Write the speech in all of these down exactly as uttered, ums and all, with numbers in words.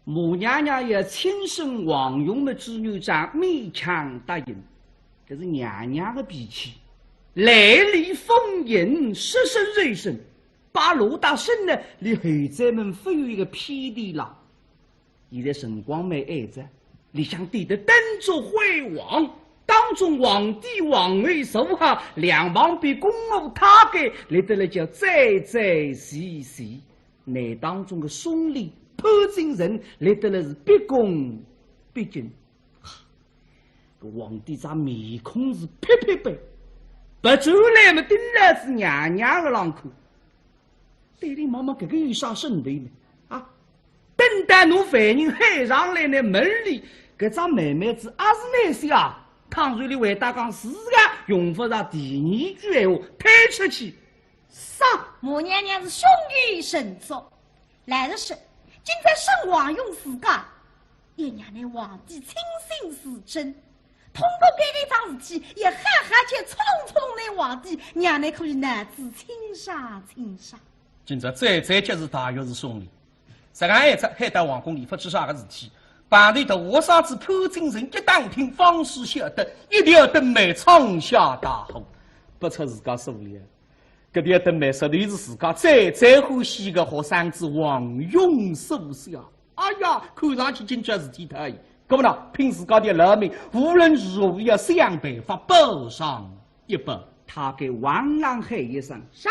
马娘娘要亲生王勇么，朱元璋勉强答应，搿是娘娘个脾气，来礼奉迎，说声就声，摆罗搭生呢，连后宅门勿有一个偏地浪。现在辰光蛮晏哉，里向点得灯烛辉煌，当中皇帝皇后坐好，两旁边宫女太监立得来叫整整齐齐。 内当中个送礼潘金城立得来是毕恭毕敬。搿皇帝只面孔是白白白，别转来么盯牢仔娘娘个浪看。对俚望望，搿个有啥说头呢？啊，等到侬犯人喊上来呢，问俚搿只妹妹子阿是倷小啊？倘若俚回答讲是个，用勿着第二句闲话，推出去。 杀！马娘娘是胸有成竹。来的是，今朝生王勇自家，也让那皇帝亲信自证。通过搿一桩事体，也好好叫触动触动那皇帝，让那可以脑子清爽清爽。今朝最最急事大约是送礼，实梗一只喊到皇宫里勿知啥个事体，旁边的和尚子潘金城一打听，方始晓得，一条灯谜闯下大祸，不出自家所料。 搿条灯谜说头是自家最最欢喜个学生子王勇所写。哎呀，看上去今朝事体大矣，搿么呢，拼自家的老命，无论如何要想办法保上一把。太监往浪喊一声：“杀！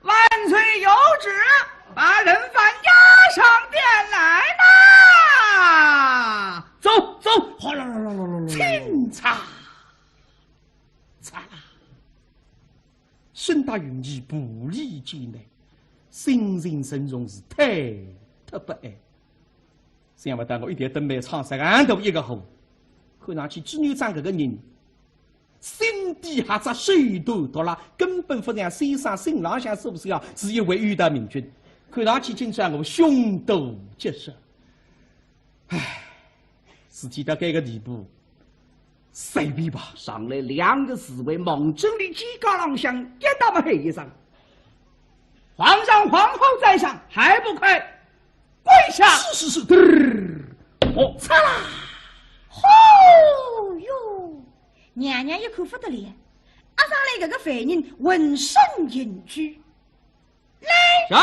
万岁有旨，把人犯押上殿来啦！”走，走，哗啦啦啦啦啦啦，请查。 嚓啦！沈黛云起步离间来，心情沉重是忐忑不安。想勿到我一条灯谜闯实梗大一个祸，看上去朱元璋搿个人，心底还只手段毒辣，根本勿像先生信浪向所写啊，是一位有道明君。看上去今朝我凶多吉少。唉，事体到搿个地步， 随便吧。上来两个侍卫望准俚肩胛浪向一搭么喊一声：“皇上皇后在上，还不快跪下！”是，是，是，嘚儿，哦，嚓啦！哦哟，娘娘一看勿得了，押上来搿个犯人浑身刑具。 来，是。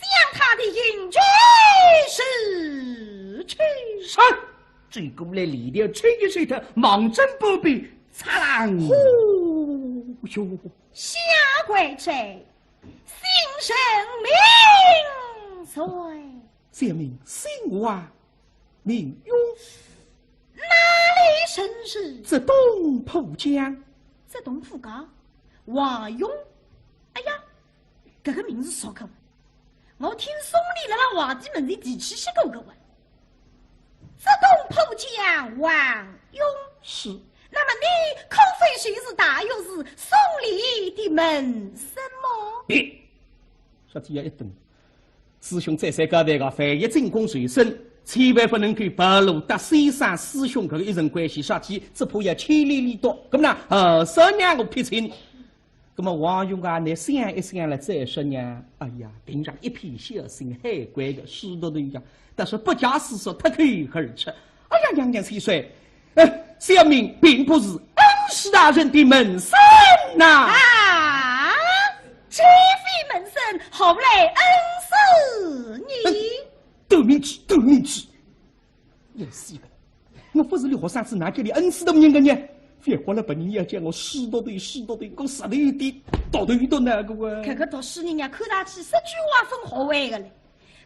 将他的刑具释去。是。走过来，链条抽一抽脱，望准旁边，嚓啷！呼哟！下跪者，姓甚名谁？小名姓王，名勇。哪里人氏？浙东浦江。浙东浦江？王勇？哎呀， 搿个名字熟个，我听送礼辣辣皇帝门前提起过个哇。浙东浦江王勇。是。那么你可非就是大学士送礼的门生么？咦，说起来一顿，师兄再三交代个，万一进宫受审，千万不能够暴露搭先生师兄搿个一层关系，说起只怕要牵连俚笃。搿么呢，呃，少让我撇清。 那么王勇啊，倷想一想了再说呢，哎呀，庭上一片笑声，海归个师徒对呀，但是不假思索，脱口而出：“哎呀，娘娘千岁，呃，小名并不是恩师大人的门生呐。”啊，岂非门生，何来恩师呢？嗯，断命句，断命句。 要死个！我勿是俚学生子，哪叫俚恩师大人个呢？覅怪了，别人要叫我师徒对，师徒对，我实在有点读头有点难过啊。搿个读书人呀，看上去十句话分学会个嘞。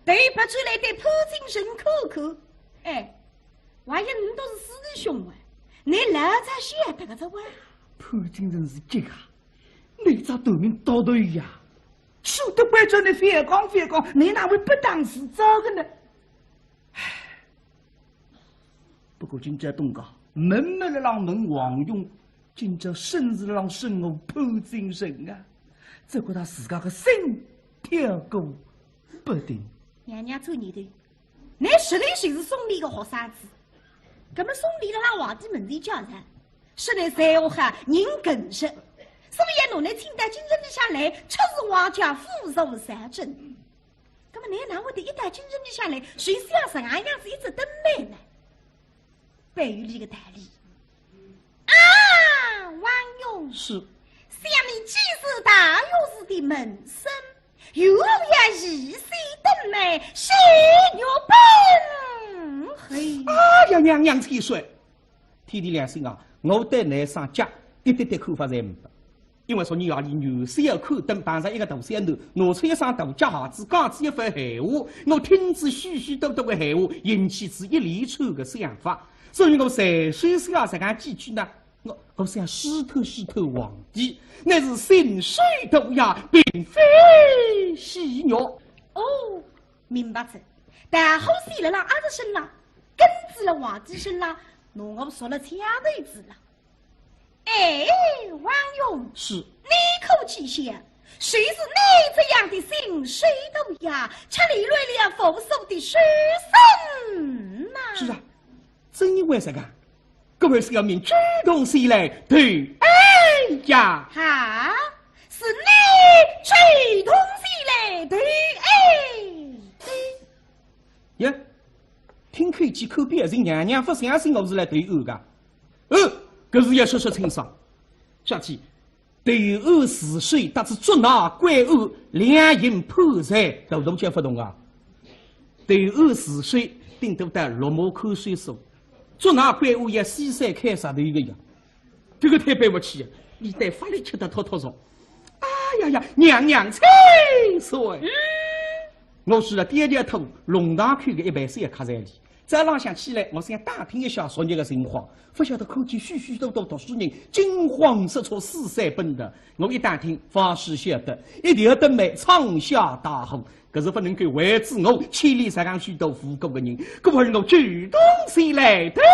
对别转来对潘金城看看，哎，还有你都是师弟兄啊，你老早晓得个这哇？潘金城是急啊，你咋断命读头呀？说得关照你覅讲覅讲，你哪会不当自招个呢？ 唉，不过今朝东家，问么勒浪问王勇，今朝生是勒浪生我潘金城啊，只觉得自家个心跳个不停。娘娘做你的，你实在就是送礼个学生子，搿么送礼勒浪皇帝门前叫人，说你才华好，人更深，所以要拿你请到京城里向来，出示皇家府上三证。倷哪会得一到京城里向来，就是要实梗样子一只灯谜呢？ 背后里个道理。啊，王勇，是。想你既是大学士的门生，又要一些灯谜，谁有本事？哎呀，娘娘千岁，天地良心啊，我对倷上家一点点看法侪没得。 因为昨日夜里元宵要看灯，碰着一个大小囡，拿出一双大脚鞋子，架仔一番闲话，我听仔许许多多个闲话，引起仔一连串个想法。所以我随手写实梗几句呢，我，我想试探试探皇帝，乃是心水毒药，并非戏肉。哦，明白哉。大火写勒浪阿是身浪，根子勒皇帝身浪，拿我说了枪头子了。 哎，王勇，是。你可知晓，谁是你这样的心水毒药，却连累了无数的书生呐？是啊，正因为这个，各位是要命主动前来投案呀。啊，是你主动前来投案。耶，听口气可比是娘娘勿相信我是来投案个。 呃，搿是要说说清爽。小姐，投案自首搭仔捉拿归案，两刑判罪，大同叫勿同啊。投案自首，顶多到落马看守所，捉拿归案要死山开石头个呀。搿个太背勿起啊，你对法律吃得透透熟。哎呀呀，娘娘千岁！嗯。我是了第一条头，弄堂口个一爿小客栈里。 早浪向起来，我想打听一下昨日个情况，勿晓得看见许许多多读书人惊慌失措，四散奔逃。我一打听，方始晓得，一条灯谜闯下大祸，搿是勿能够为仔我牵连实梗许多无辜个人，故而我主动前来投案。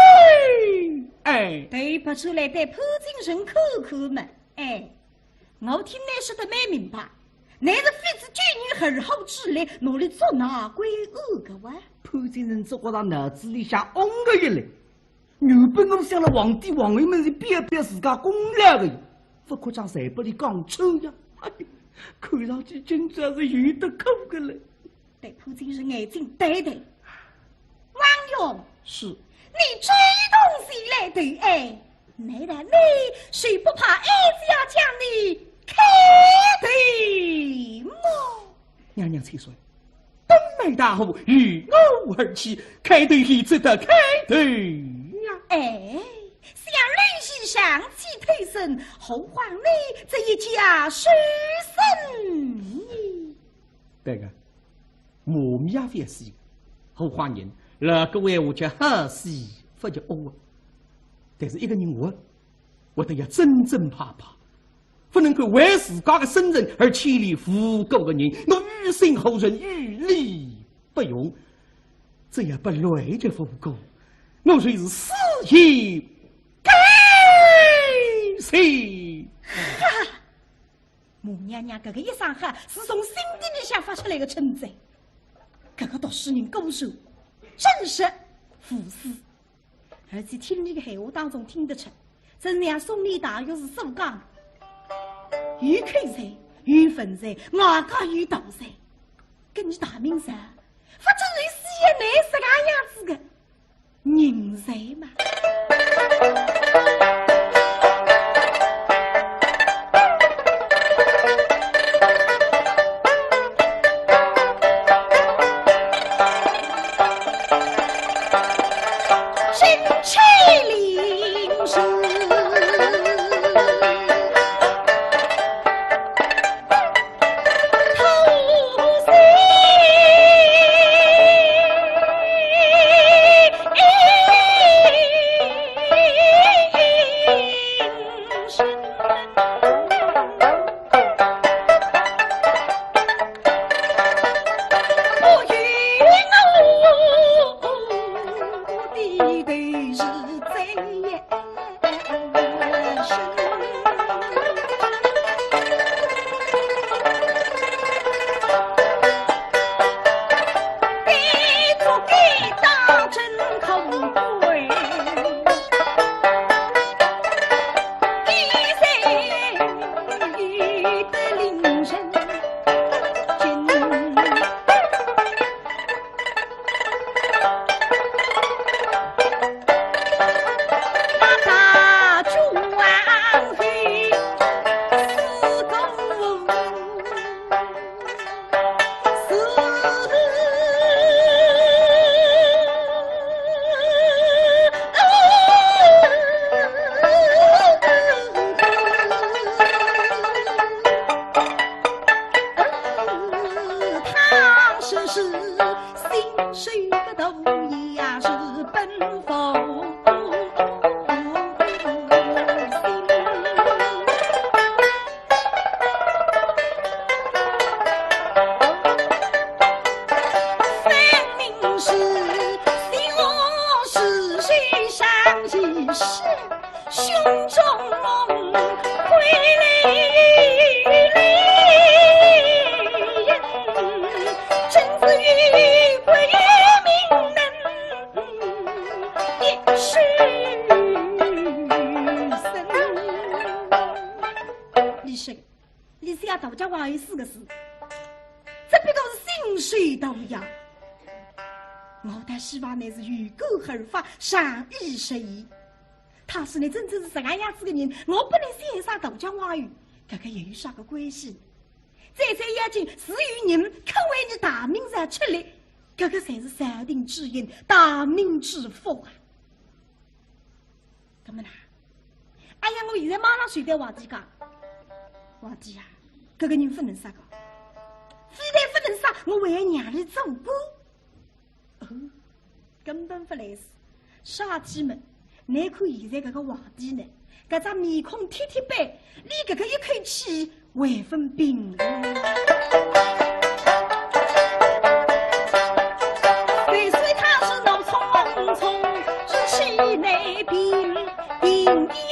哎，对，勿出来对潘金生看看嘛，哎。 我听倷说得蛮明白，倷是费仔九牛二虎之力，拿俚捉拿归案个哇。潘金生只觉着脑子里向嗡个一来，原本我想勒皇帝皇后面前表表自家功劳个呀，勿可讲侪拨俚讲穿呀。哎呀，看上去今朝是有得苦个了。 对潘金生眼睛对对。王勇，是。你主动前来投案，难道你就不怕哀家将你开投么？娘娘千岁，灯谜大祸由我而起，开投何止得开投呀？哎，想你是上气推升，何况你这一介书生呢？对个， 骂我也勿要死个，何况人，老古闲话叫好死勿叫恶啊。但是一个人活，活得要真真派派，勿能够为自家个生存而牵连无辜个人，我于心何忍，于理不容。只要拨累着无辜，我就是死也甘心。哈！ 母娘娘搿个一声哈，是从心底里向发出来个称赞。搿个读书人果然正直无私，而且听俚个闲话当中听得出，真像送礼大学士所讲，有口才，有文才，外加有道才，搿俚大明神，勿准有四爷难实梗样子个。 人才嘛。谁不都也是奔佛心？分明是，是我是谁上一世 胸中梦，归来人，真是与鬼与民能一世生。李生，你想道家话有四个字，只不过是心水荡漾。我倒希望你是有感而发，善意实现。 倘使你真正是搿个样子个人，我本来想啥道家话语，搿个又有啥个关系？最最要紧是有人肯为你大明朝出力，搿个才是朝廷之幸，大明之福啊！搿么呢？哎呀，我现在马上就对皇帝讲，皇帝啊，搿个人勿能杀个，非但勿能杀，我还要让伊做官。 哦，根本勿来事。啥体么？你看现在搿个皇帝呢，搿张面孔铁铁板，连搿个一口气还勿平衡。虽说他是怒冲冲，志气难平，定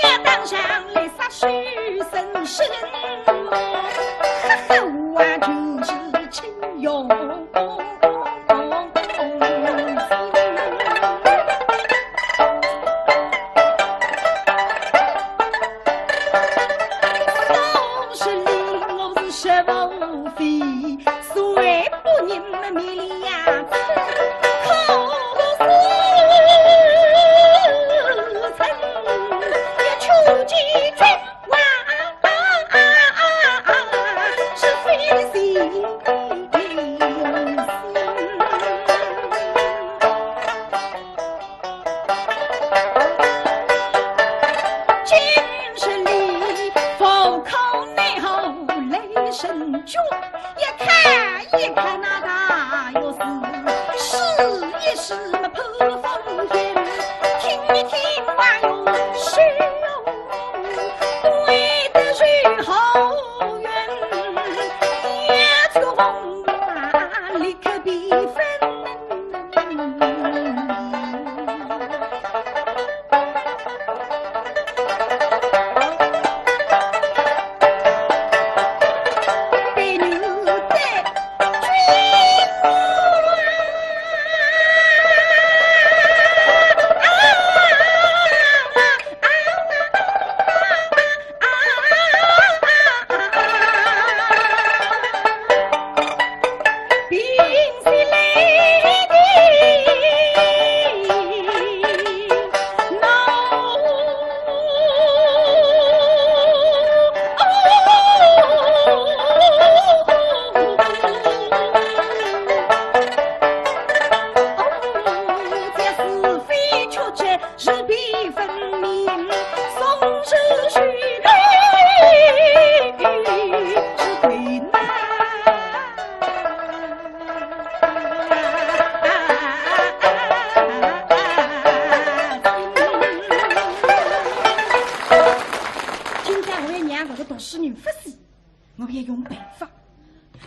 要当场来杀手。 人生，哈哈，我就是气用心。我是你，我是什么非？ 谁不认得面里呀？可是曾也求见君王，是非心心。 今日里，佛口内后雷神君，也看一看那大学士，试一试那破风云，听一听那有谁，为的是好运，也出风啊，立刻比分。 是非曲折，是非分明，宋时序头是对难。今朝我要让搿个读书人发死，我要用办法。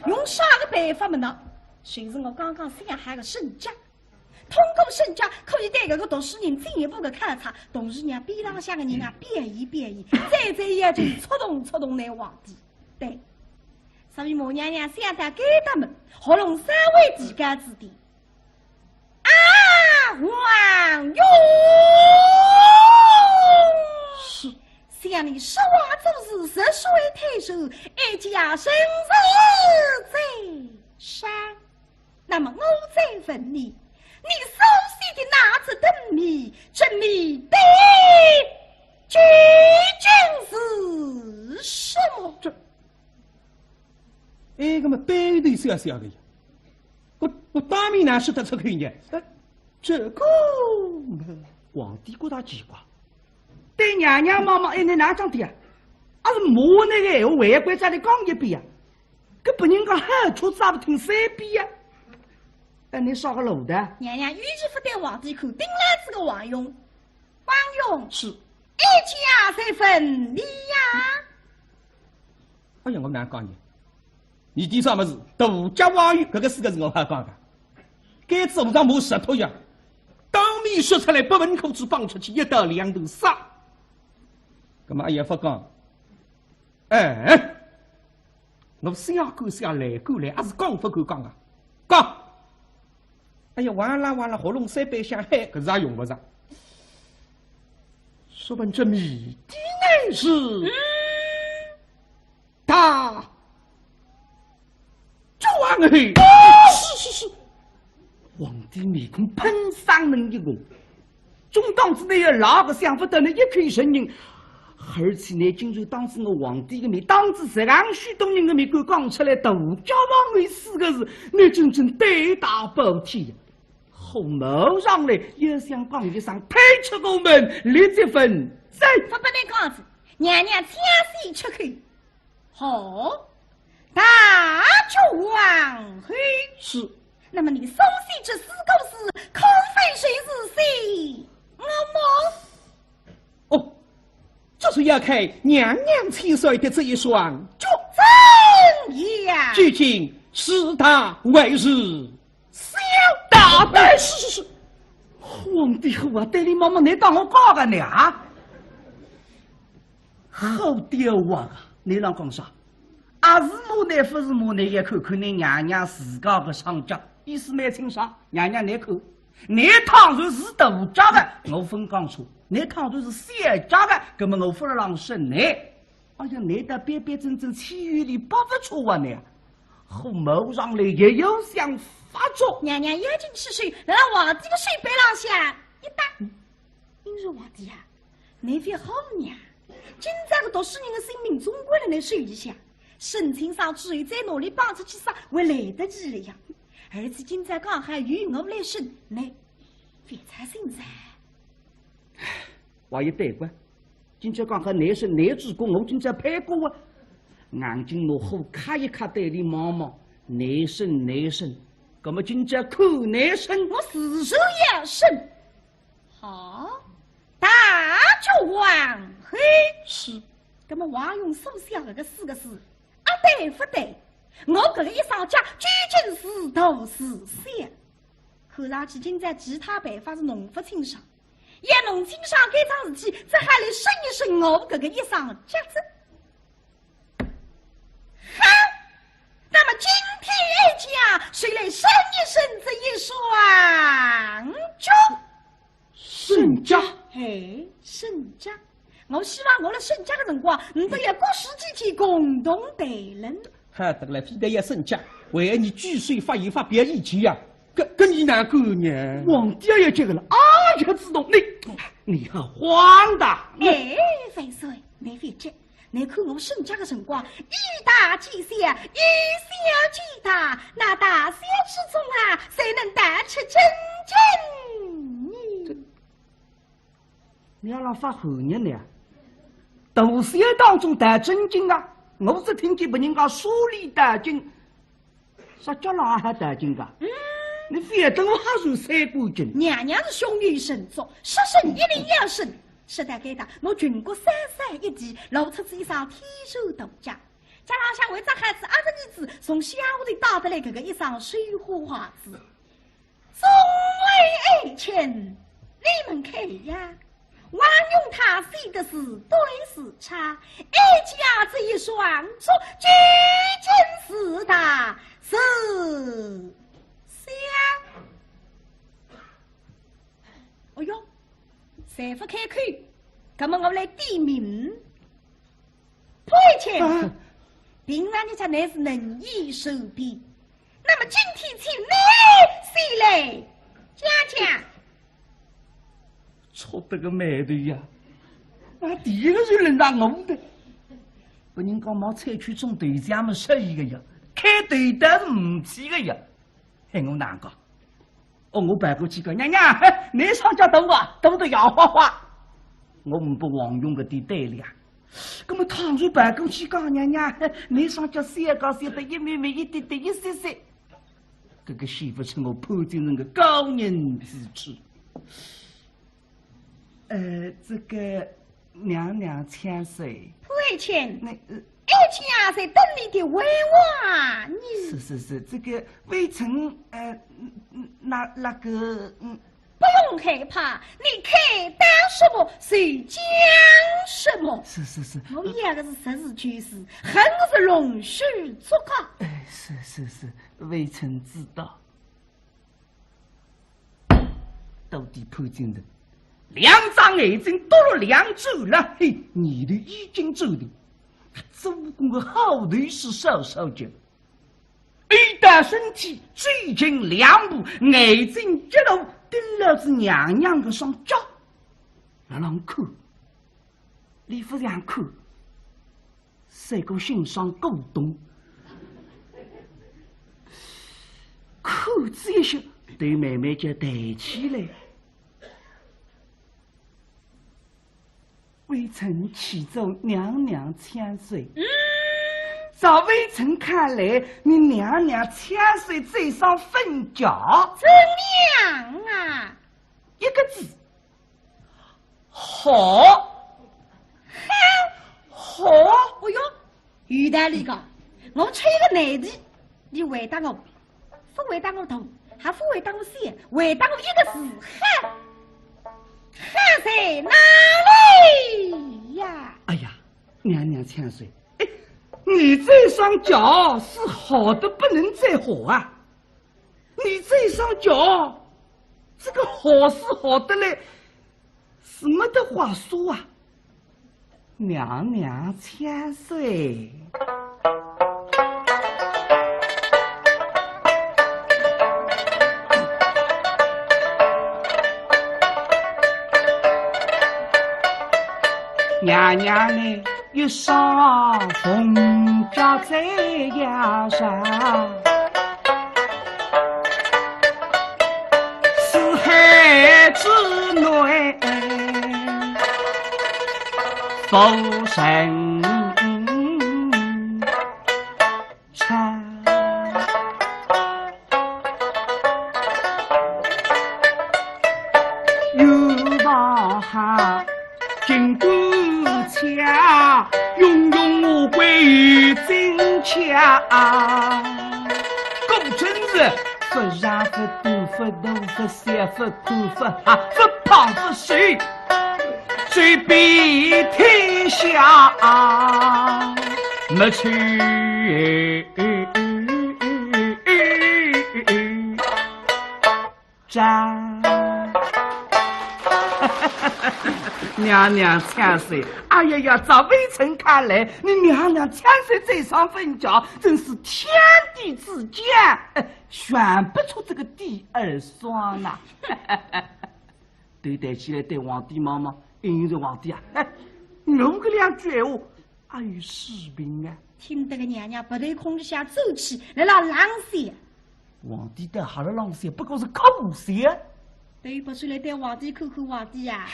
用啥个办法么呢？就是我刚刚想好个审计。 通过审计可以对搿个读书人进一步个考察，同时让边浪向个人啊表演表演，再再要紧触动触动㑚皇帝。对，所以马娘娘想到该搭么，喉咙稍微提高仔点。啊，王勇！是。想你说话做事，实是为太守，哀家深是赞赏。 那么我再问你，你手写的那只灯谜，这谜底究竟是什么？这，哎，搿么背后头笑笑个呀，我，我当面哪说得出口呢？呃，这个嘛，皇帝觉得奇怪，对娘娘望望，哎，侬哪讲的呀？啊，是骂那个闲话，还要再来讲一遍呀？ 搿别人家喊出啥勿听三遍呀？哎，倷啥个路的？娘娘有意勿对皇帝看，盯牢仔个王勇。王勇，是。哀家在问你呀。哎呀，我哪讲呢？倷点啥物事？大脚王勇，搿个四个字我好讲个。该字我上没舌头呀，当面说出来，拨门口子放出去，一刀两头杀。葛末阿也勿讲，哎，我想讲想来讲来，还是讲勿过讲啊，讲。哎呀，完了完了，喉咙三板响，嗨，搿是也用勿着。说问这谜底乃是，嗯。大脚王后。是是是。皇帝面孔嘭上冷一红，总当仔倷要赖个，想勿到倷一口承认，而且倷竟然当仔我皇帝个面，当仔实梗许多人个面，敢讲出来大脚王后四个字，倷真正胆大包天呀！火冒上来，也想讲一声，退出宫门，立即问罪。勿拨倷讲仔，娘娘请先出口。 好，大脚王后。是。那么你所写这四个字，可非就是写我么？哦，这是要看娘娘亲手的这一双脚。怎样？究竟是大还是小？大胆！是是是，皇帝后啊，对俚妈妈，倷当我假个呢啊？好刁啊，倷啷讲啥？ 阿是骂倷勿是骂倷，也看看倷娘娘自家个双脚，意思蛮清爽。娘娘倷看，倷倘若是大脚个，我勿讲错；倷倘若是小脚个，葛末我勿勒浪说倷。哎呀，倷倒板板正正，岂有俚百勿错啊倷啊！火冒上来，也要想发作。娘娘要紧起手，辣皇帝个手背浪向一搭。嗯。 因为皇帝啊，倷覅好呀，今朝个读书人个性命总归辣倷手里向，省亲生之后再拿俚绑出去杀，还来得及了呀。而且今朝刚好由我来审，倷覅操心哉。话也对个，今朝刚好倷审倷主顾，我今朝配过啊。硬劲拿火揩一揩对俚望望，倷审倷审，葛末今朝看倷审。我自然要审。 好，大脚王后。是。葛末王勇所写搿个四个字，啊对勿对？我搿个一双脚究竟是大是小？看上去今朝其他办法是弄勿清爽，要弄清爽该桩事体，只好来审一审我搿个一双脚哉。 哈，那么今天哀家就来审一审这一双脚。审脚？嘿，审脚。我希望我辣审脚个辰光，倷笃要各抒己见，共同谈论。好得来，非但要审脚，还要倷举手发言发表意见呀。搿，搿倷哪哼呢？皇帝也急个了，啊，要知道你，你好荒唐！哎，万岁，倷覅急， 倷看我审脚个辰光，以大见小，以小见大，那大小之中啊，谁能道出真经呢？倷阿拉发寒热呢啊？大小当中道真经啊？我只听见别人家说理道经， 啥叫倷还道经个？嗯。倷覅等我还是三观经。娘娘是胸有成竹，说审一定要审。说到该搭，我裙角稍稍一提，露出仔一双天然大脚。脚浪向还着鞋子，阿是儿子从乡下头带得来搿个一双绣花鞋子。众位爱卿，你们看呀， 王勇他写的是对是差，哀家这一双脚究竟是大是小？哎哟，侪勿开口，葛末我来点名。 潘卿，啊。平常日脚倷是能言善辩，那么今天请倷先来讲讲。触得个霉头呀！啊，第一个就轮到我的。别人家毛采取种头像么适意个呀，开头倒是唔起个呀。 喊我难过。哦，我跑过去讲，娘娘，嘿，倷双脚大啊，大得摇晃晃。我唔拨王勇搿点胆量。葛末倘若跑过去讲，娘娘，嘿，倷双脚小个，小得一咪咪，一滴滴，一息息。搿个显勿出我潘金城个高人之处。呃，这个娘娘千岁，潘爱卿，那，呃，爱卿啊，在等你的回话呢。是是是，这个微臣，呃，嗯嗯那那个，嗯，不用害怕，你看到什么就讲什么。是是是，我要的是实事求是，横是弄虚作假。哎，是是是，微臣知道。到底潘金城，两只眼睛都落两转了，嘿，念头已经转定，做官个好头势少少叫。 一到身体最近两步，眼睛一路盯牢仔娘娘个双脚，辣浪看，俚勿像看，像个欣赏古董，看仔一歇，头慢慢叫抬起来。 微臣启奏娘娘千岁。嗯。照微臣看来，你娘娘千岁这双粉脚，怎样啊？一个字，好。好。好。哎哟， 有道理个，我出一个难题，你回答我，勿回答我大，还勿回答我小，回答我一个字，好。好在哪里呀？哎呀，娘娘千岁，哎，你这双脚是好得不能再好啊！你这双脚，这个好是好得来，是没得话说啊！ 娘娘千岁。娘娘呢，一双凤脚在腰上，四海之内 浮生差，有房好金官家，荣荣华贵金家。果真是勿长勿短勿大勿小勿宽勿狹勿胖勿瘦， 最比天下没去占。娘娘千岁，哎呀呀，照微臣看来，你娘娘千岁这双粉脚，真是天地之间，哎，选不出这个第二双呐。 头抬起来对皇帝望望，应承皇帝啊，哎，我搿两句闲话，阿有水平啊？听得个娘娘鼻头空气像走气，辣辣冷笑。皇帝倒还辣冷笑，不过是苦笑。对勿出来对皇帝看看皇帝呀，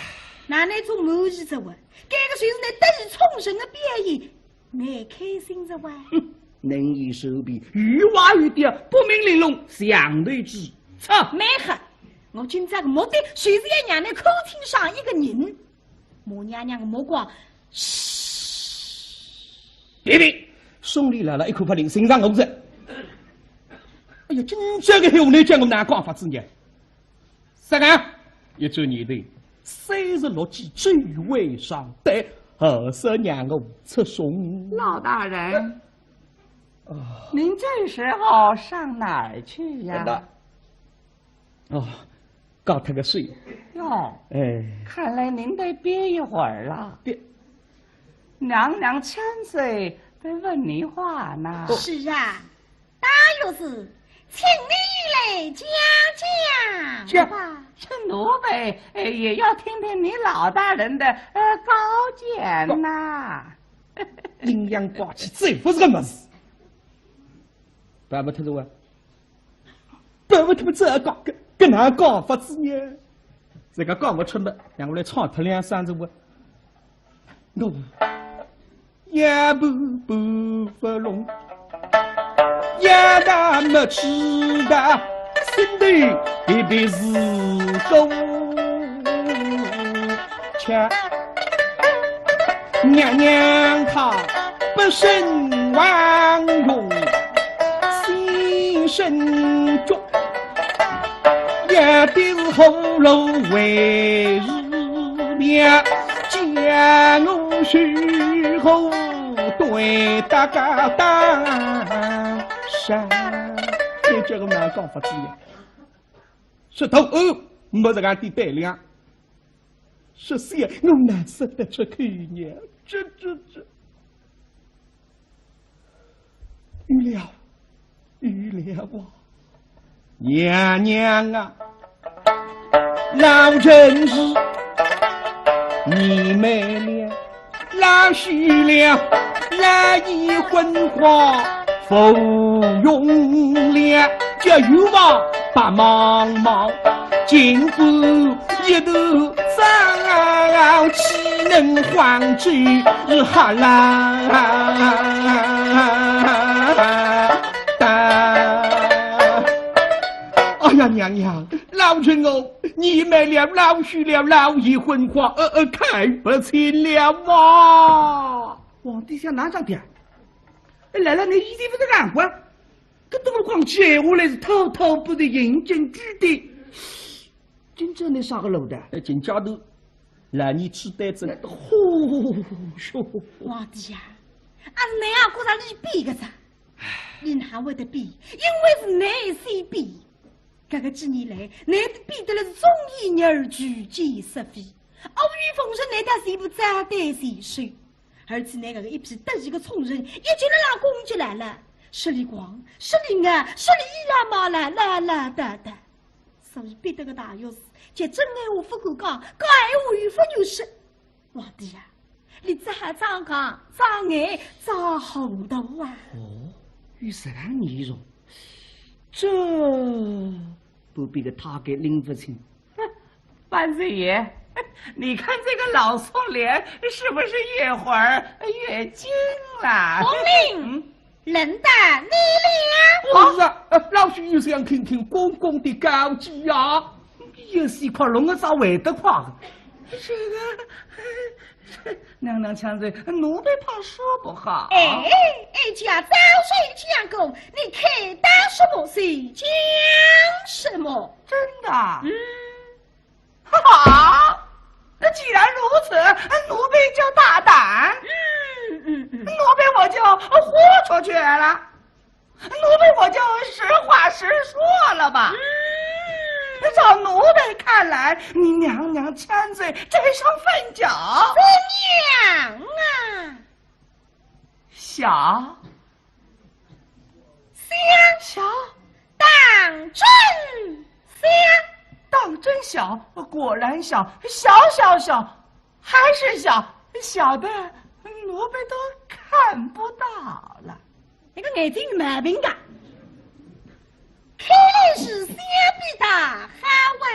哪能种满意哉哇？搿个就是倷得意充声个表演。 倷开心哉哇？哼，能言善辩，有话有调，不明玲珑，像头鸡。操！蛮好，我今朝个目的就是要让倷看清爽一个人。马娘娘个目光，嘘。别别，送礼来了一口不灵，欣赏我不是？哎呀，真正个闲话，倷叫我哪讲法子呢？ 啥个？一转念头，三十六计，走为上策，何须让我出songs。老大人，啊。您这时候上哪儿去呀？等等。哦，搞脱个水。哟，哎。看来您得憋一会儿了。憋。娘娘千岁在问你话呢。哦。是啊， 大学士，请你来讲讲吧。这奴婢，呃，也要听听你老大人的，呃，高见呐。阴阳怪气，这不是个么事。办不脱的哇，办不脱么这个，搿，搿哪讲法子呢？这个讲不出么，让我来唱脱两声子哇。 奴，也不不不拢，也那么知道，心里特别是够强。娘娘她不生王用，心生绝，也定是后路为是妙，叫我如何对大家打上？哎，这个难讲法子呀。说头哦，没这个的胆量。说是呀，我难说得出口呢。这，这，这。有了，有了啊！娘娘啊，老臣是你们了，老许了，老已昏花无用了，叫有望白茫茫，金不一头早，岂能还珠哈啦哒。哎呀，娘娘，老臣哦，你们了，老许了，老已昏花，呃，呃，看不清了啊！皇帝想哪桩事体啊？来了，你一定不是眼光，搿等光接下来是偷偷不得引经据典。今朝你啥个路的？哎，今朝头，来你痴呆症。嚯哟！皇帝呀，阿是侬也觉着俚变个哉？俚哪会得变？因为是侬先变。搿个几年来，侬变得了是忠言逆耳，拒奸侍非，阿谀奉承，侬倒全部照单全收。而且侬搿个一批得意个宠人，一径辣浪攻击来了，说俚狂，说俚恶，说俚倚老卖老，啦啦哒哒。 所以逼得个大学士，就真闲话勿敢讲，假闲话又勿愿说。皇帝呀，你只好装戆、装呆、装糊涂啊！哦，有实梗严重，这不逼得他给拎勿清。哼，万岁爷，你看这个老宋脸，是不是越画儿越精了？皇帝，嗯， 轮到你了。不是啊，呃，老许有想听听公公的高见呀。有些快龙个咋会得快？这个，娘娘千岁，奴婢怕说不好。哎，哀家早就讲过，你看到什么就讲什么。真的？嗯。 好，那既然如此，奴婢就大胆。嗯，嗯，嗯。奴婢我就豁出去了。奴婢我就实话实说了吧。嗯。照奴婢看来，你娘娘千岁这双凤脚怎样啊？小。 小？小？当真小？当真小，果然小，小小小，还是小，小的奴婢都看不到了。搿个眼睛有毛病啊！看来是小比大好啊。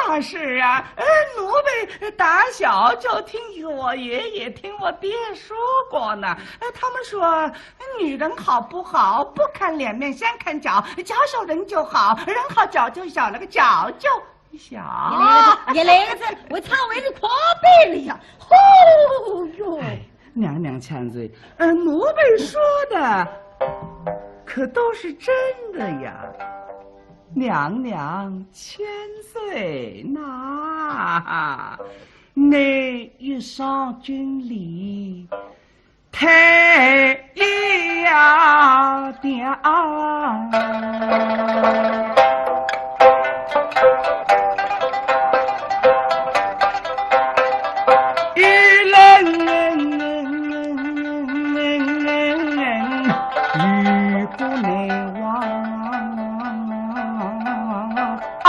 那是啊，呃，奴婢打小就听我爷爷、听我爹说过呢。呃，他们说， 女人好不好，不看脸面，先看脚。脚小人就好，人好脚就小，那个脚就小。你来个字，你来个字，我操，我是狂背了呀！吼哟！哎，娘娘千岁，呃，奴婢说的可都是真的呀。娘娘千岁呐，你一双金梨 太呀的啊。一人有不能忘啊。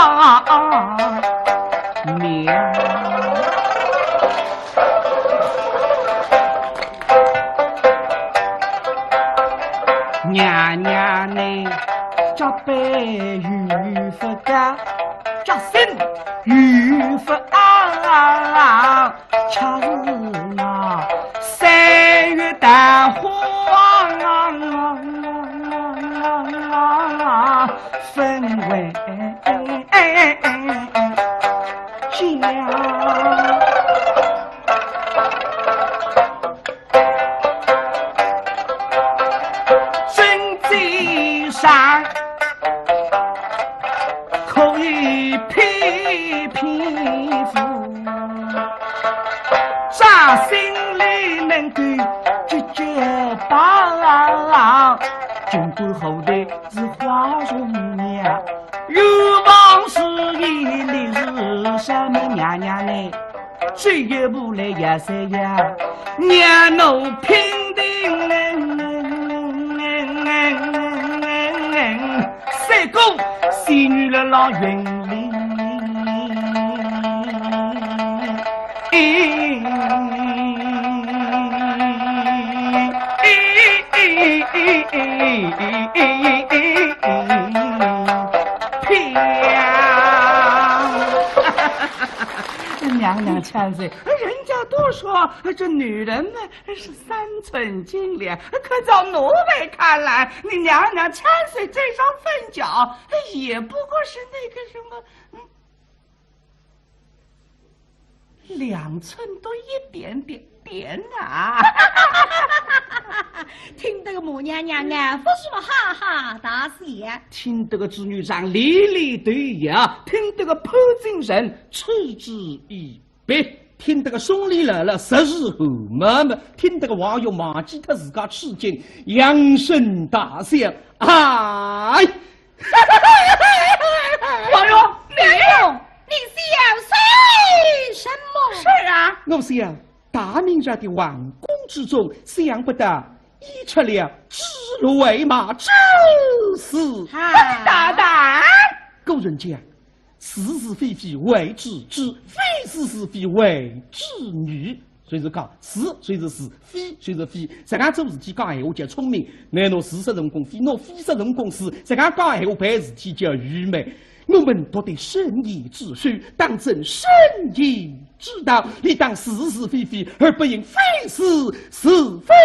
娘娘呢，脚背有不高，脚心有不矮，恰是那三月桃花。分为家。真正上可以骗骗夫，啥心里能够结结巴巴，尽管后头 是花容娘，有往事眼泪是什么娘娘呢？这一步来呀噻呀，娘奴拼定三个仙女了老云里。 娘娘千岁，人家都说这女人呢是三寸金莲，可照奴才看来，你娘娘千岁这双凤脚也不过是那个什么，嗯， 两寸多一点点点啊。听得个母娘娘啊，不是么哈哈大笑。听得个朱元璋连连头摇，听得个潘金生嗤之以鼻，听得个宋濂勒勒实是汗毛毛，听得个王勇忘记脱自家处境，扬声大笑。哎， 王勇，你，王勇，你笑什么？是啊，我笑大明朝的皇宫之中，想不到已出了指鹿为马之事。啊，大胆！古人讲，是是非非谓之知，非是是非谓之女。 所以是讲是，所以是是，非，所以是非。实梗做事体讲闲话叫聪明，乃拿是说成功非，拿非说成功是，实梗讲闲话办事体叫愚昧。我们读得圣贤之书，当遵圣贤之道，理当是是非非，而不应非是是非。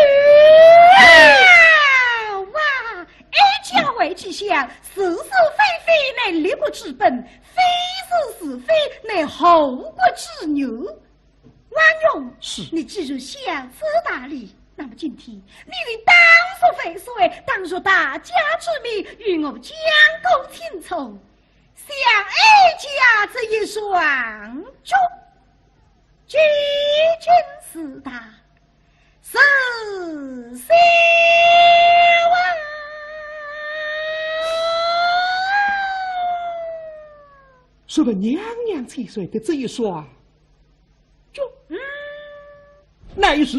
啊，哇，哀家为之想，是是非非乃立国之本，非是是非乃后国之忧。 王勇，是。你既然想此大理，那么今天你与当朝万岁，当着大家之面，与我讲个清楚，想哀家这一双脚，究竟是大是小啊？说吧，娘娘千岁的这一双 脚，乃是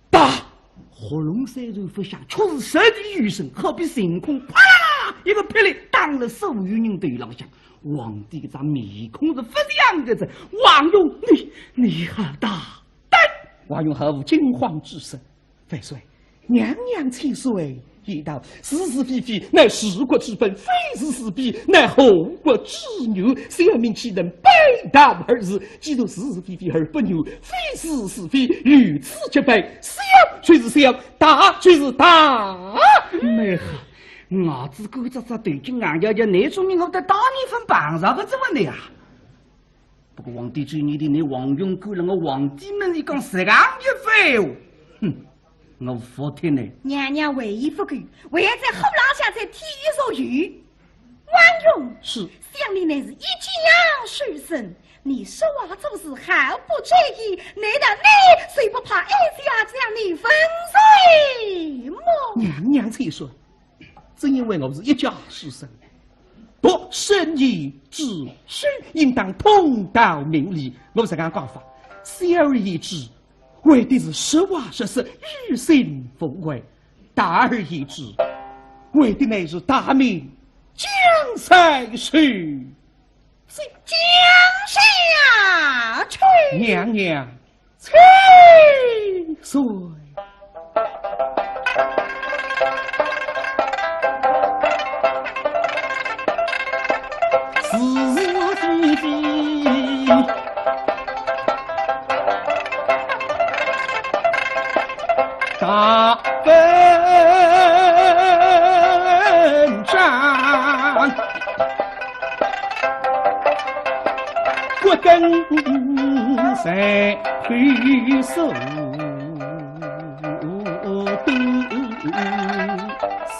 大。喉咙虽然勿响，却是实地有声，好比晴空啪啦一个霹雳打了所有人头浪向。皇帝搿张面孔是勿像个子，王勇，你，你好大胆！王勇毫无惊慌之色。 万岁，娘娘千岁言道，是是非非乃治国之本，非是是非乃后国之忧。小民岂能背道而治？既然是是非非而不忧，非是是非与此即备，小就是小，大就是大。蛮好，牙齿干扎扎，头颈硬摇摇，哪种人会得当年份碰着个这么的呀？ 不过皇帝最念的，你王勇敢辣我皇帝面前讲实梗一番闲话，哼，我服帖呢。娘娘为伊勿够，还要在火浪向再添一座油。王勇，是。想你乃是一将出身，你说话做事毫不遮掩，难道你就不怕哀家将你粉碎么？娘娘且说， 正因为我是一家之身，读圣贤之书，应当通达明理。我实梗讲法，小而言之，为的是实话实说，于心无愧；大而言之，为的乃是大明江山社稷。江山社稷。娘娘 千岁。是是非非，大分不跟谁回首都想，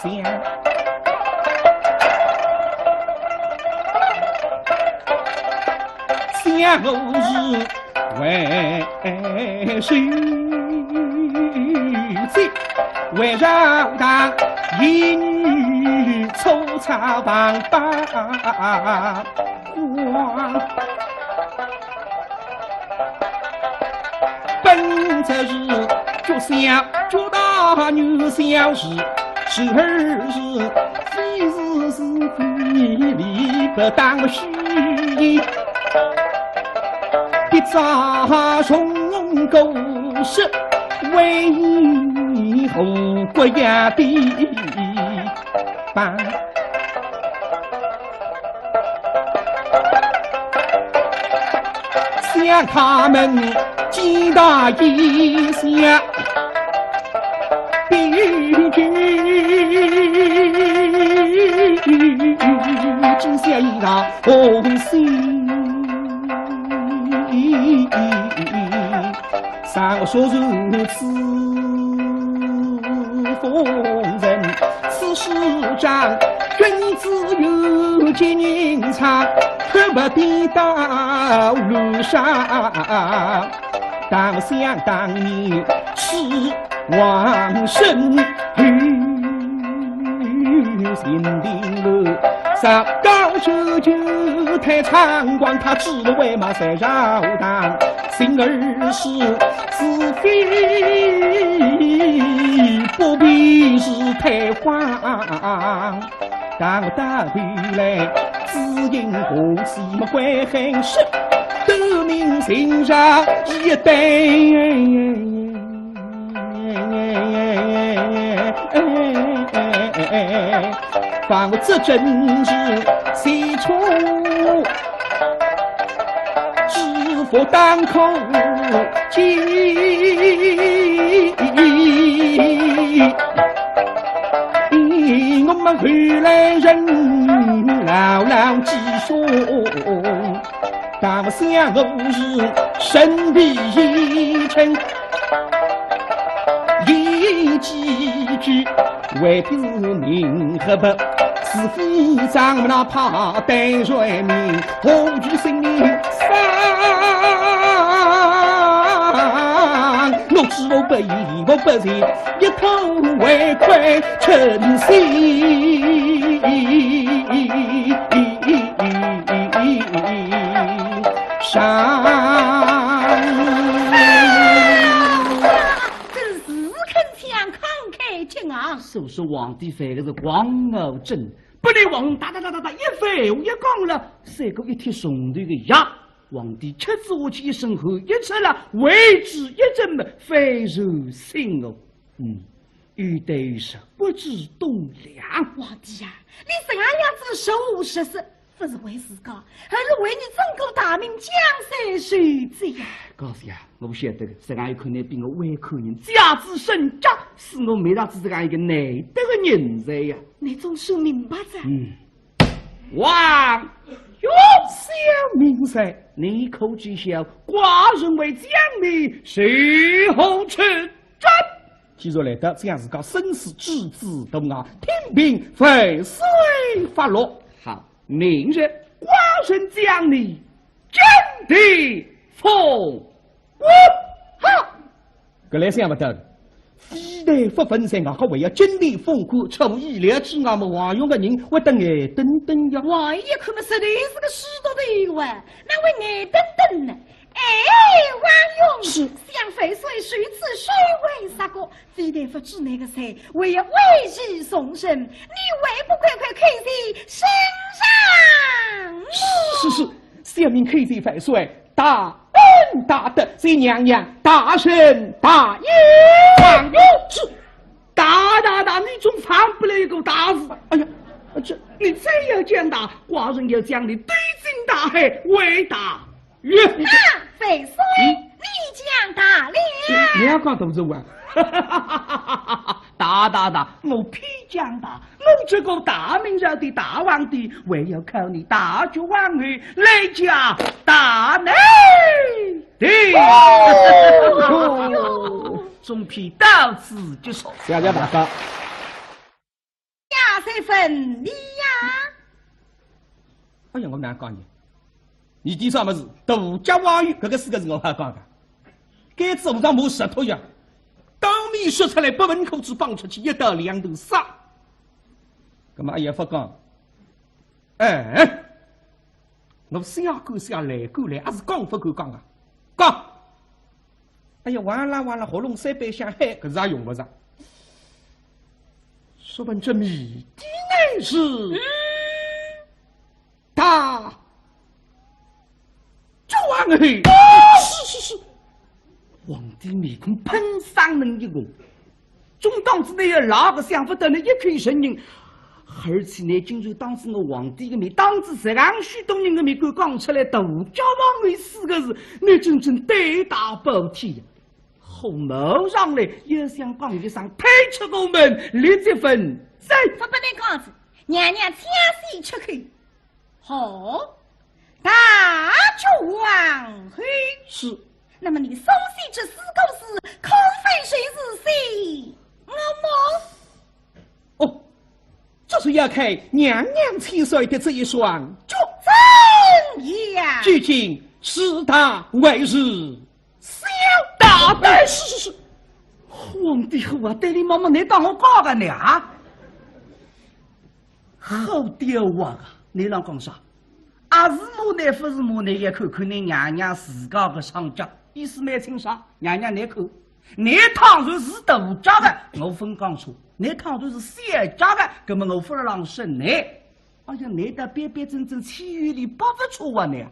想我是为谁，为啥他一女初草旁把 光。本则是脚下脚大女小事，时而是非是是非理不当虚言，必遭从故事为何不要的 吧。想他们几大一下，比之之下一大红心。 上说如此，夫人，此事张君子有奸人藏，恨不得到路上。当想当年，是王孙 有心定了，啥高手就太猖狂，他只为嘛在朝堂，心儿是是非不比是太荒。到大后来，只因我是么会很是，得名情上一代。 把我这真是谁出知府当口接。我们后来人牢牢记住。 当下我是身体一沉，一几句，为的是明和白，是非张那怕得罪名，何惧心里伤。我知我不义，我不仁，一头为官称心。 上。真是肯抢慷慨激昂。所说皇帝犯的是狂傲症，不料王大大大大大一番话一讲了，赛过一帖重头的药。皇帝吃仔下去一身汗一出了，为之一振么，非常醒悟。嗯， 有对是不知栋梁。皇帝呀，你这样样子说我实是不是为自家，而是为你整个大明江山受罪呀。告诉呀，我晓得的，这样有可能比我为可人家子身家，是我没啥子这样一个难得的人才呀。你总算明白哉。嗯。王哟，小明噻，你可知晓寡人为将你是何处 斩。既然来到，将自家生死置之度外，听凭万岁发落。好，明日寡人将你金殿封官。好，搿来想勿到，非但勿分散，外加还要金殿封官，出乎意料之外么，王勇个人会得眼瞪瞪呀。王爷看么，实在是个许多的意外，哪会眼瞪瞪呢？ 哎，王勇，是。想万岁如此虚伪杀过，非但不知那个谁，还要委以重任，你还不快快叩谢圣上？是，是，是，小民叩谢万岁，大恩大德，谢娘娘大恩大义。王勇，是。大大大，你总放不了一个大字。哎呀，这你再要讲大，寡人要将你丢进大海，为大 冤。啊，万岁，嗯？你讲大了。你要讲大字啊？大大大，我偏将大，我这个大明朝的大皇帝，还要靠你大脚王后来加大难题。哦哟，总篇到此结束。谢谢大家。 呀，三分你呀。哎呀，我哪讲呢？你第啥么事？大脚王后，搿个四个字我好讲个。该次我上没舌头呀，当面说出来，不问口子放出去，一刀两头杀。葛么也勿讲。哎，我想讲想来讲来，还是讲勿够讲啊。讲。 哎呀，完了完了，喉咙塞背想嗨，搿是也用勿着。说本这谜底乃是，嗯，大脚王后。是是是，皇帝面孔喷上能一红。 总当仔倷要赖个想勿到倷一口承认，而且倷竟然当仔我皇帝个面，当仔实梗许多人个面，敢讲出来大脚王后四个字，倷真正胆大包天呀！火冒上来，也想讲一声，退出我门，立即问罪。勿拨倷讲仔，娘娘请先出去。 好，大脚王后。是。那么你所写这四个字，可非谁是谁？我么？哦，这是要看娘娘亲手的这一双脚。怎样？究竟是大还是小？大胆！是是是，皇帝后啊，对你妈妈，你当我讲个呢啊？ 好刁啊！你让讲啥？阿是骂你，勿是骂你，也看看你娘娘自家个双脚，意思蛮清爽。娘娘，你看，你倘若是大脚个，我勿讲错；你倘若是小脚个，葛么我勿让审你。哎呀，你倒板板正正，岂有你勿出话呢？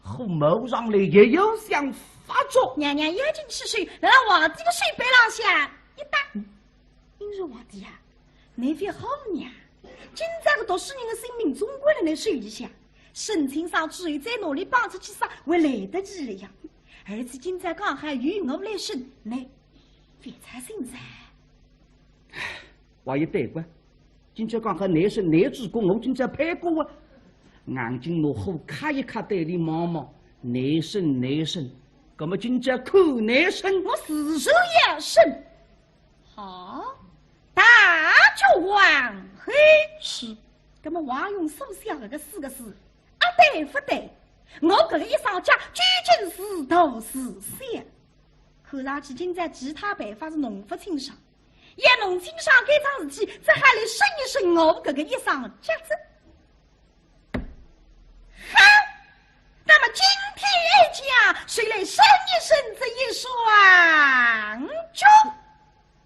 火冒上来，也要想发作。娘娘要紧起手，辣辣皇帝个手背浪向一搭。 明日皇帝啊，倷覅好呀，今朝个读书人个性命总归辣倷手里向，省亲上之后再拿俚绑出去杀，还来得及了呀。而且今朝刚好有我来审，倷覅操心哉。话也对个，今朝刚好倷审倷主公，我今朝配过啊。硬劲拿火揩一揩，对俚望望，倷审倷审，葛么今朝看倷审。我自然要审。 好，大脚王后。是。葛么王勇所写搿个四个字，阿对勿对？我搿个一双脚究竟是大是小？看上去今朝其他办法是弄勿清爽，要弄清爽搿桩事体，只好来审一审我搿个一双脚哉。 哈，那么今天哀家就来审一审这一双脚。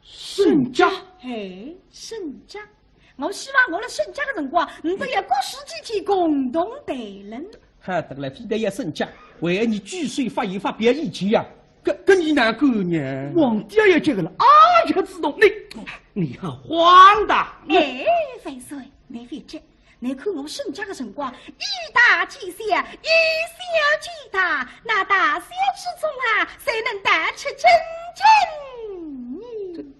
审脚？哎，审脚。我希望我辣审脚个辰光，倷笃要各抒己见，共同谈论。好得来，非但要审脚，还要你举手发言发表意见呀。搿，搿你哪敢呢？皇帝也要急个了，啊，要主动，你，你好荒唐。哎，万岁，倷覅急， 倷看我审脚个辰光，以大见小，以小见大，那大小之中啊，谁能道出真经呢？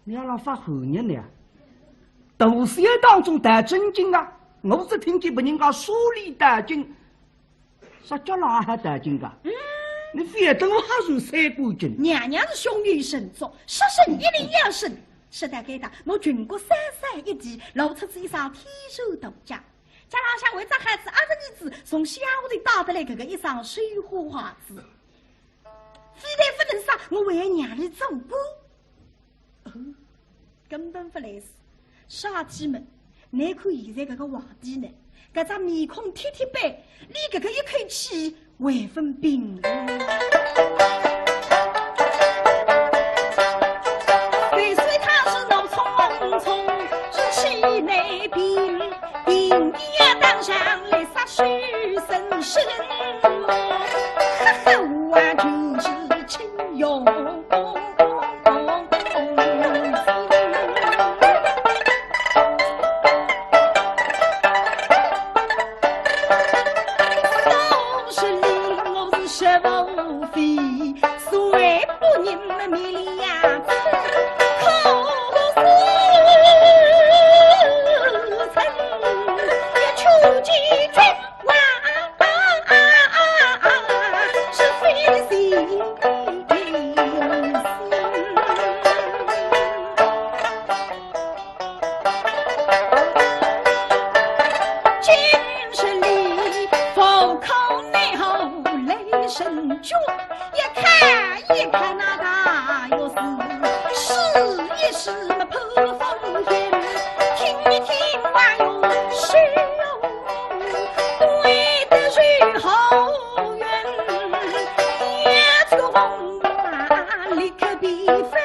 你要让发火热呢？大小当中道真经啊，我只听见别人家说理道经， 啥叫哪哈道经个？嗯。你覅等我哈算三观经。娘娘是胸有成竹，说审一定要审。说到该搭，我裙角稍稍一提，露出仔一双天然大脚。脚浪向还着仔阿侄儿子从乡下头带得来搿个一双绣花鞋子。非但勿能杀，我还要让俚做官。 哦，根本勿来事。啥体么？倷看现在搿个皇帝呢，搿张面孔铁铁板，连搿个一口气还朆平。虽说他是怒冲冲，日气难平，平地当上来杀手人生，哈哈，我就是今日里，佛口内后雷声巨，一看一看那大月是，试一试那破风云，听一听还有谁有，归得如何云，也就风啊，立刻比分。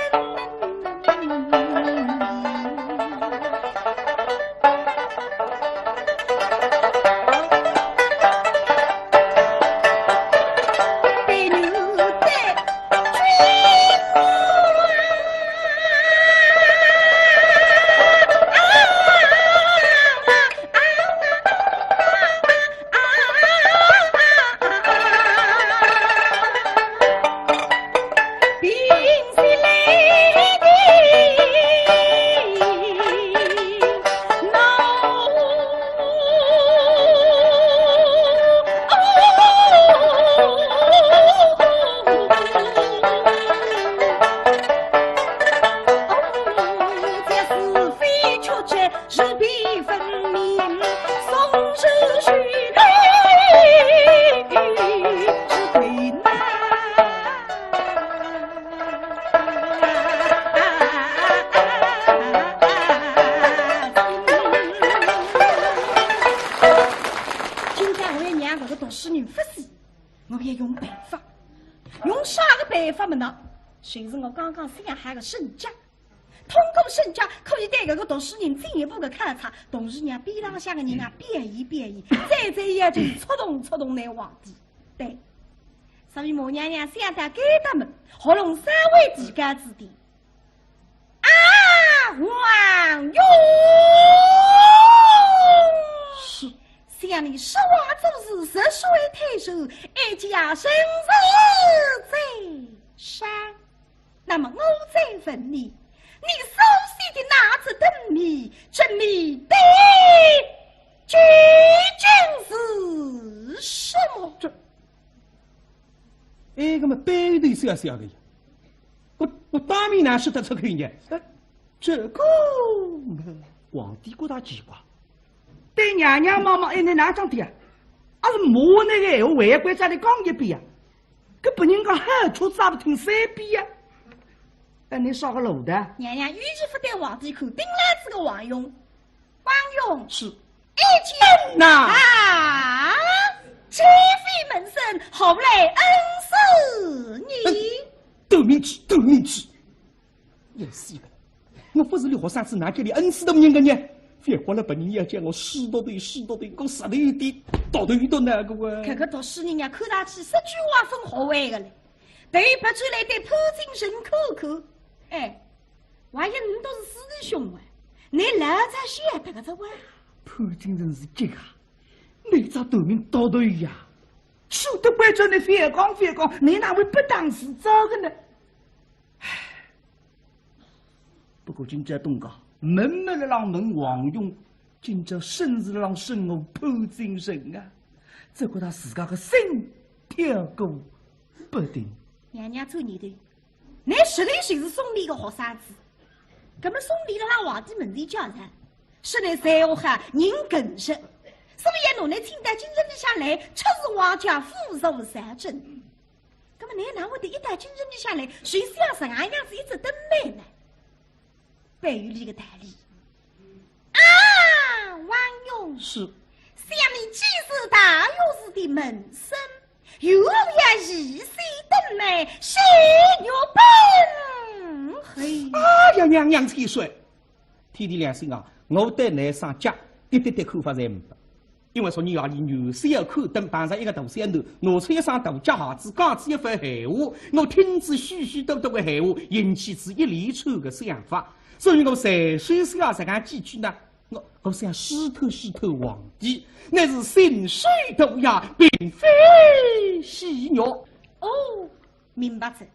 是非曲折，是非分明，宋时序的是对难。今朝我要让搿个读书人发死，我要用办法。用啥个办法么呢？就是我刚刚想好个审计。 通过审计可以对搿个读书人进一步个考察，同时让边浪向个人啊表演表演，再再要求触动触动㑚皇帝。对，所以马娘娘想到该搭么，喉咙稍微提高仔点。啊，王勇！是。想你说话做事，实说推手，哀家深是赞赏。 那么我再问你，你手写的那只灯谜，这谜底究竟是什么？这，哎，搿么对对是要是要个呀？我，我当面哪说得出口呢？呃，这个嘛，皇帝觉得奇怪，对娘娘望望，哎，侬哪讲的呀？阿是骂那个闲话，还要关照伊讲一遍呀？ 搿别人家喊出啥勿听三遍呀？哎，侬啥个路的？娘娘有意勿对皇帝看，盯牢仔个王勇。王勇，是。一见呐。啊，既非门生，何来恩师呢？嗯，斗面子，斗面子。 要死个！我勿是俚学生子，哪叫俚恩师大人个呢？覅怪了别人要叫我师大头，师大头，我实头有点大头有点那个哇。搿个读书人呀，看上去十句话朆学会个嘞，头别转来对潘金生看看。哎，王爷，侬笃是师弟兄啊，侬老早晓得个哉哇？潘金生是急啊，每朝斗面大头呀，说得关照侬覅讲覅讲，侬哪会不当自招个呢？ 不过今朝东家，问末勒浪问王勇，今朝审是勒浪审我潘金生啊，只觉得自家个心跳个不停。娘娘转念头，侬实头就是宋濂个学生子，搿么宋濂勒浪皇帝门前叫啥？说侬才华好，人更实，所以要拿侬请到京城里向来，出仕皇家，辅助朝政。 搿么侬哪会得一到京城里向来，就想实梗样子一只灯谜呢？背后里个道理。啊，王勇，是。想你既是大学士的门生，又要一些灯谜，谁有本事？哎呀，娘娘千岁，天地良心啊，我对倷上家一点点看法侪没。 因为昨日夜里元宵要看灯，碰着一个大小囡，拿出一双大脚鞋子，讲仔一番闲话，我听仔许许多多个闲话，引起仔一连串个想法，所以我随手写实梗几句呢，我，我想试探试探皇帝，乃是信手涂鸦，并非戏谑。哦，明白哉。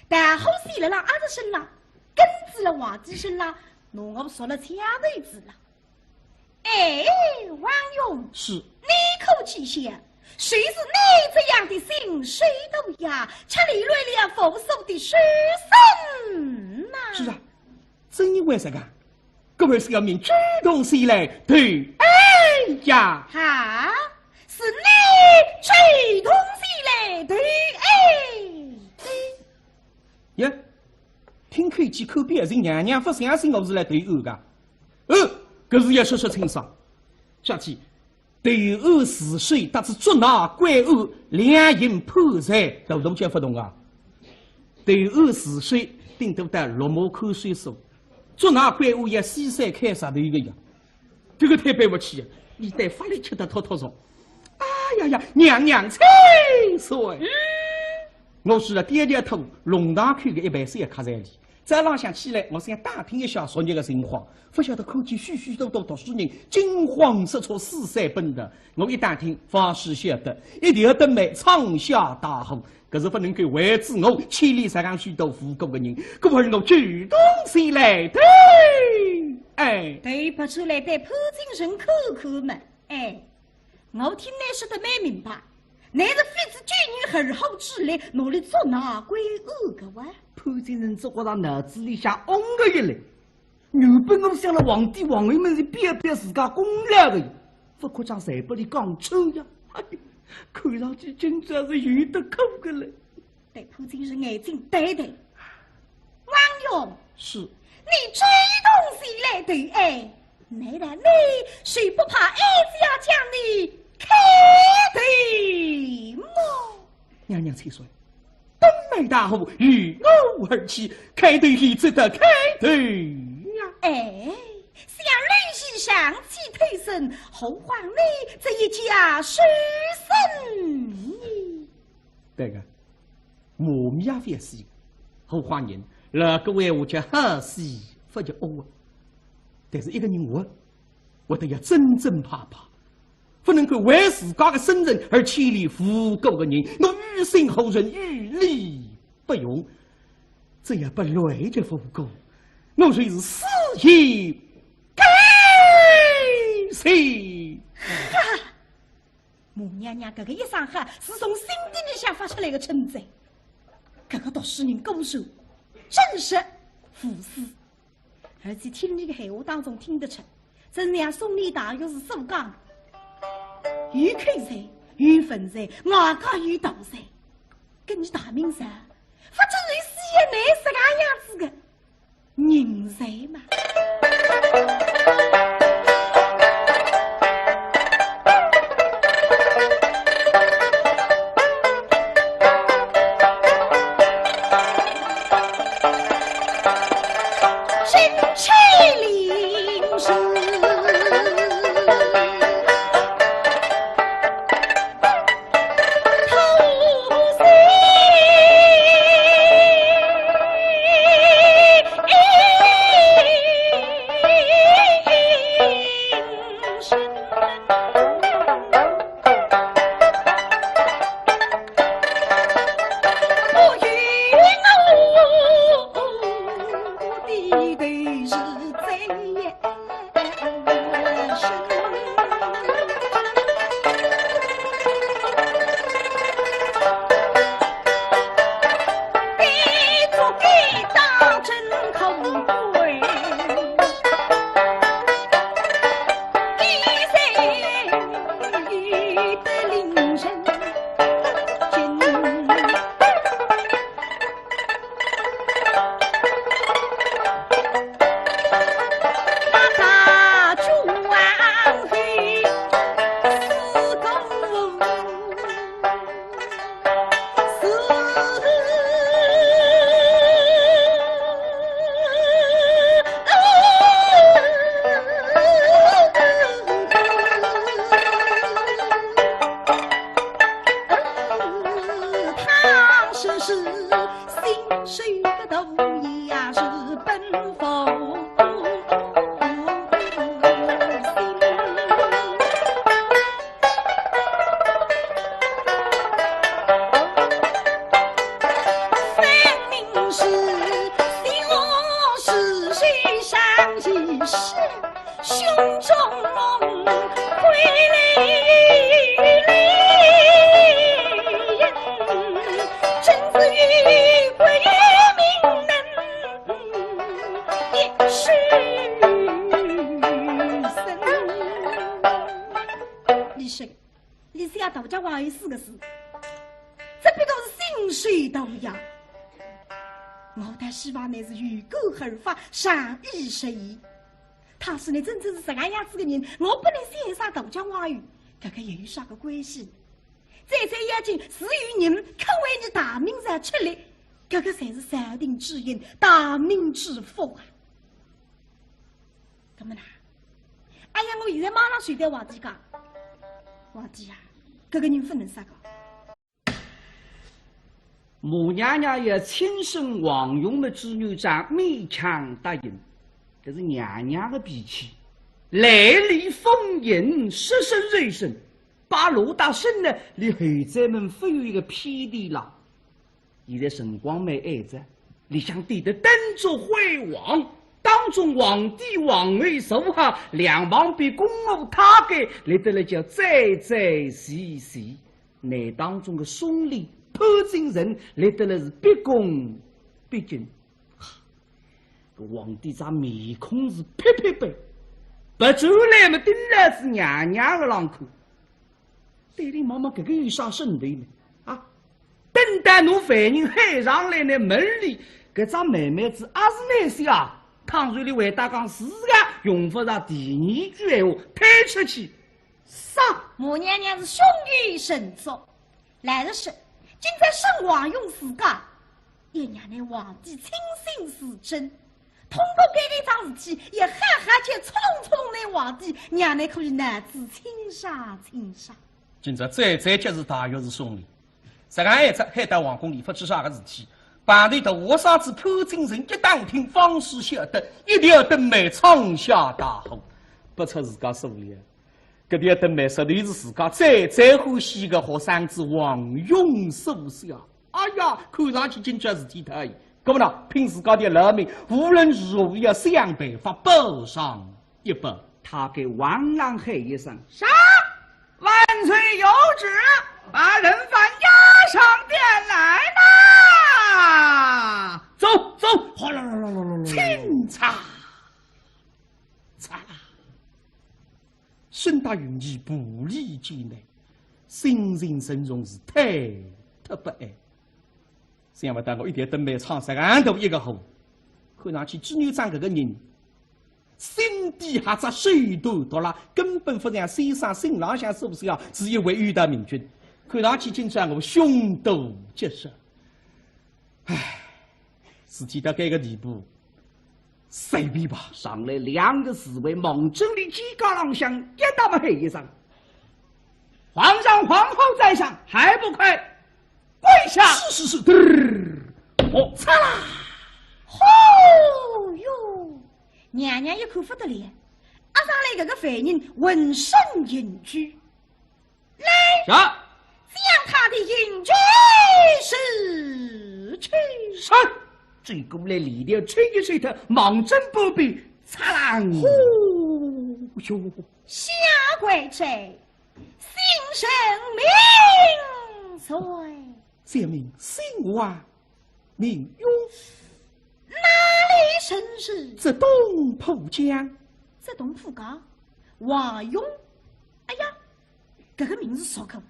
大火写勒浪阿是身浪，根子勒皇帝身浪，拿我说了枪头子了。 哎，王勇，是。你可知晓，就是你这样的信手涂鸦，却连累了无数的书生呐。是啊，正因为实梗，各位是要命主动前来投案。呀。哈，是你主动前来投案。耶，听口气可表示娘娘勿相信我是来投案个。呃，搿事要说说清爽。小姐，投案自首搭仔捉拿归案两型判罪，大同小勿同啊。投案自首顶多到绿毛看守所，捉拿归案要西山开杀头个呀。 搿个忒背勿起啊，伊对法律吃得透透熟。哎呀呀，娘娘千岁！我是啊，跌跌头，弄堂口个一爿小客栈里。早浪向起来，我想打听一下昨日个情况，勿晓得看见许许多多读书人惊慌失措，四散奔逃。我一打听，方始晓得，一条灯谜闯下大祸。 搿是勿能够为仔我牵连实梗许多无辜个人，故而我主动前来投案。哎，对勿出来，对潘金生看看嘛。哎，我听倷说得蛮明白，倷是费仔九牛二虎之力，拿俚捉拿归案个哇。潘金生只觉着脑子里向嗡个一来， 原本我想勒皇帝皇后面前表表自家功劳个，勿可讲侪拨俚讲穿呀。哎呀，看上去今朝是有得苦个了。对潘金生眼睛对对。王勇，是。你主动前来投案，难道你就不怕哀家将你开头么？娘娘千岁， 灯谜大祸由我而起，开头何止得开头呀。哎，想你是上气推升，何况你这一家书生呢？对个，我们也勿要死，何况人，老古闲话叫好死勿叫恶啊。但是一个人活，活得要真真派派， 勿能够为自家个生存而牵连无辜个人，我于心何忍，于理不容。只要拨累着无辜，我就是死也甘心。哈！母娘娘搿个一声哈，是从心底里向发出来个称赞。搿个读书人果然正直无私。 而且听俚个闲话当中听得出，真像松林大学士所讲，有口才，有文才，外加有道才，搿俚大明朝，勿就是四爷倷实梗样子个人才嘛。李生，你想道家还有四个字，只不过是心水荡漾。我倒希望你是有感而发，善意实意。倘使你真正是这个样子的人，我不能欣赏道家话语，搿个又有啥个关系？最最要紧是有人肯为你大明朝出力，搿个才是朝廷之幸，大明之福啊！那么呢？哎呀，我现在马上随便皇帝讲，皇帝呀，搿个人勿能杀个。 马娘娘要亲生王勇的子女长，勉强答应。搿是娘娘的脾气，雷厉风行，杀身如神，把罗大生呢，连后宅门勿有一个屁地了。现在辰光蛮晏哉，里向点得灯烛辉煌，当中皇帝、皇后坐好，两旁边宫女太监立得来叫整整齐齐。 内当中的宋濂、潘金城立得来是毕恭毕敬。搿皇帝张面孔是白白白，别转来么盯牢仔娘娘个浪看。对俚望望，搿个有啥势头呢？啊，等到拿犯人喊上来呢，问俚搿张美妹子阿是倷小啊？倘若俚回答讲是个，用勿着第二句闲话，推出去。 杀！马娘娘是胸有成竹，老实说，今朝杀王勇自家，也让那皇帝亲信自证，通过搿一桩事体，也好好叫触动触动那皇帝，让那可以脑子清爽清爽。今朝最最急事大约是宋濂，实梗一只喊到皇宫里，勿知啥个事体，旁边的和尚子潘金城一打听，方始晓得，一条灯谜闯下大祸，不出自家所料。 搿条灯谜实头是自家最最欢喜个学生子王勇所写。哎呀，看上去今朝事体大矣。搿么呢，拼自家的老命，无论如何要想办法保上一保。太监王朗喊一声：“杀！万岁有旨，把人犯押上殿来呐！”走，走，哗啦啦啦啦啦啦，请查，查啦。 沈大云髻步履艰难，心情沉重是推脱不来。想勿到我一条灯谜闯实梗大一个祸，看上去朱元璋搿个人，心底还只手段毒辣，根本勿像先生信浪向所写啊，是一位有道明君。看上去今朝我凶多吉少。唉，事体到搿个地步， 随便吧。上来两个侍卫望准俚肩胛浪向一搭么喊一声：“皇上皇后在上，还不快跪下！”是，是，是。嘚儿，哦，嚓啦！哦哟，娘娘一看勿得了，押上来搿个犯人浑身刑具。 来，是。将他的刑具释去。是。走过来，链条抽一抽脱，望准旁边，嚓啷！呼哟！下跪者，姓甚名谁？小名姓王，名勇。哪里人氏？浙东浦江。浙东浦江？王勇？哎呀， 搿个名字熟个，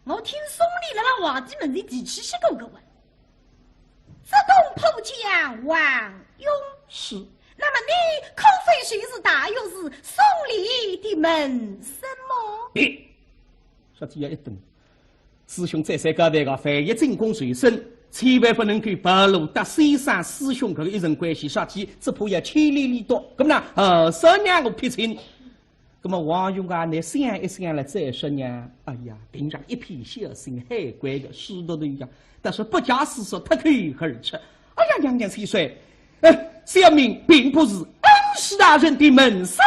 我听宋濂辣辣皇帝门前提起歇过个哇。浙东浦江王勇。是。那么你可非就是大学士宋濂的门生么？别，说起要一顿，师兄再三交代个，万一进宫受审，千万不能够暴露搭先生师兄搿个一层关系，说起只怕要牵连里多。搿么呢，呃，三娘我撇清。 那么王勇啊，你想一想了再说呢，哎呀，平常一片孝心，海归的，师徒一样，但是不假思索，脱口而出。哎呀，娘娘千岁，呃，小民并不是恩师大人的门生